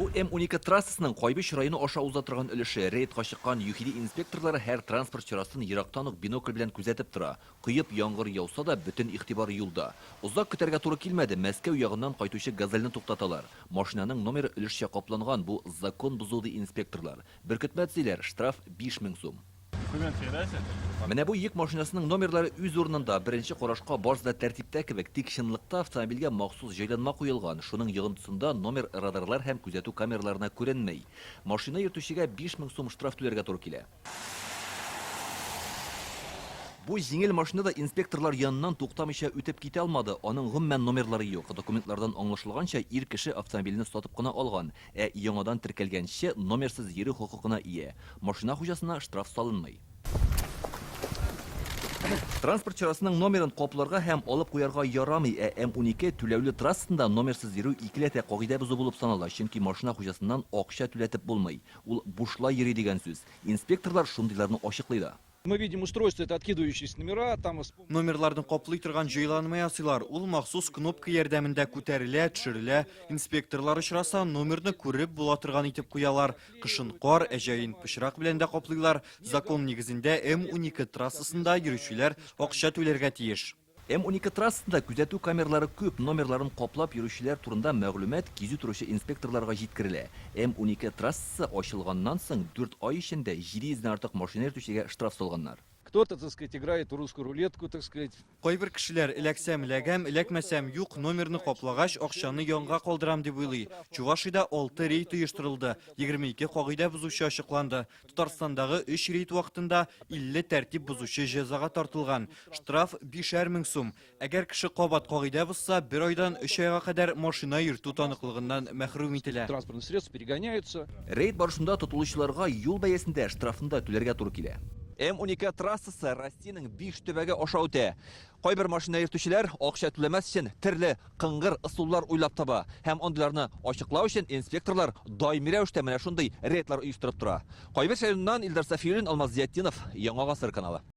Бу М-12 трассасының Кайбыч районы аша уза торган өлеше. Рейдка чыккан ЮХИДИ инспекторлары һәр транспорт чарасын ерактан ук бинокль белән күзәтеп тора. Коеп яңгыр яуса да, бөтен игътибар юлда. Озак көтәргә туры килмәде, Мәскәү ягыннан кайтучы ГАЗельне туктаталар. Машинаның номеры өлешчә капланган, бу закон бозу, ди инспекторлар. Беркетмә төзиләр, штраф 5000 сум. Менә бу йөк машинасының номерлары үз урынында, беренче карашка барысы да тәртиптә кебек, тик чынлыкта автомобильгә махсус җайланма куелган, шуның йогынтысында номер радарлар һәм күзәтү камераларына күренми. Машина йөртүчегә 5000 сум штраф түләргә туры килә. Бу җиңел машина да инспекторлар яныннан туктамыйча үтеп китә алмады, аның гомумән номерлары юк. Документлардан аңлашылганча, ир кеше автомобильне сатып кына алган, Ә яңадан теркәлгәнче номерсыз йөрү хокукына ия. Машина хуҗасына штраф салынмый. Транспорт чарасының номерын капларга һәм алып куярга ярамый, ә М-12 түләүле трассасында номерсыз йөрү икеләтә кагыйдә бозу булып санала, чөнки машина хуҗасыннан акча түләтеп булмый. Ул бушлай йөри дигән сүз. Инспекторлар шундыйларны ачыклый да. Мы видим устройство, это откидывающиеся номера, там с Номерларны каплый торган җайланма ясыйлар. Ул махсус кнопка ярдәмендә күтәрелә, төшерелә. Инспекторлар очраса, номерны күреп була торган итеп куялар. Кышын кар, ә җәен пычрак белән дә каплыйлар. Закон нигезендә М-12 трассасында йөрүчеләр акча түләргә тиеш. М-12 трассасында күзәтү камералары күп, номерларын каплап йөрүчеләр турында мәгълүмат кизү торучы инспекторларга җиткерелә. М-12 трассасы ачылганнан соң дүрт ай эчендә 700 дән артык машина йөртүчегә штраф салганнар. Кто-то, так сказать, играет в русскую рулетку, так сказать. Кайбер кешеләр, эләксәм, эләгәм, эләкмәсәм, юк, номерны каплагач, акчаны янга калдырам дип уйлый. Чувашиядә алты рейд оештырылды, 22 кагыйдә бозучы ачыкланды. Татарстандагы өч рейд вакытында 50 тәртип бозучы җәзага тартылган. Штраф, 5000 сум. Әгәр кеше кабат кагыйдә бозса, бер айдан өч айга кадәр машина йөртү таныклыгыннан мәхрүм ителә. Транспортные средства перегоняются. Рейд барышында тотылучыларга юл бәясен дә, штрафны да түләргә туры килә. М-12 трассасы Россиянең биш төбәге аша үтә. Кайбер машина йөртүчеләр акча түләмәс өчен төрле кыңгыр ысуллар уйлап таба һәм андыйларны ачыклау өчен инспекторлар даими рәвештә менә шундый рейдлар оештырып тора. Кайбыч районыннан Илдар Сафиуллин, Алмаз Зиятдинов, Яңа Гасыр каналы.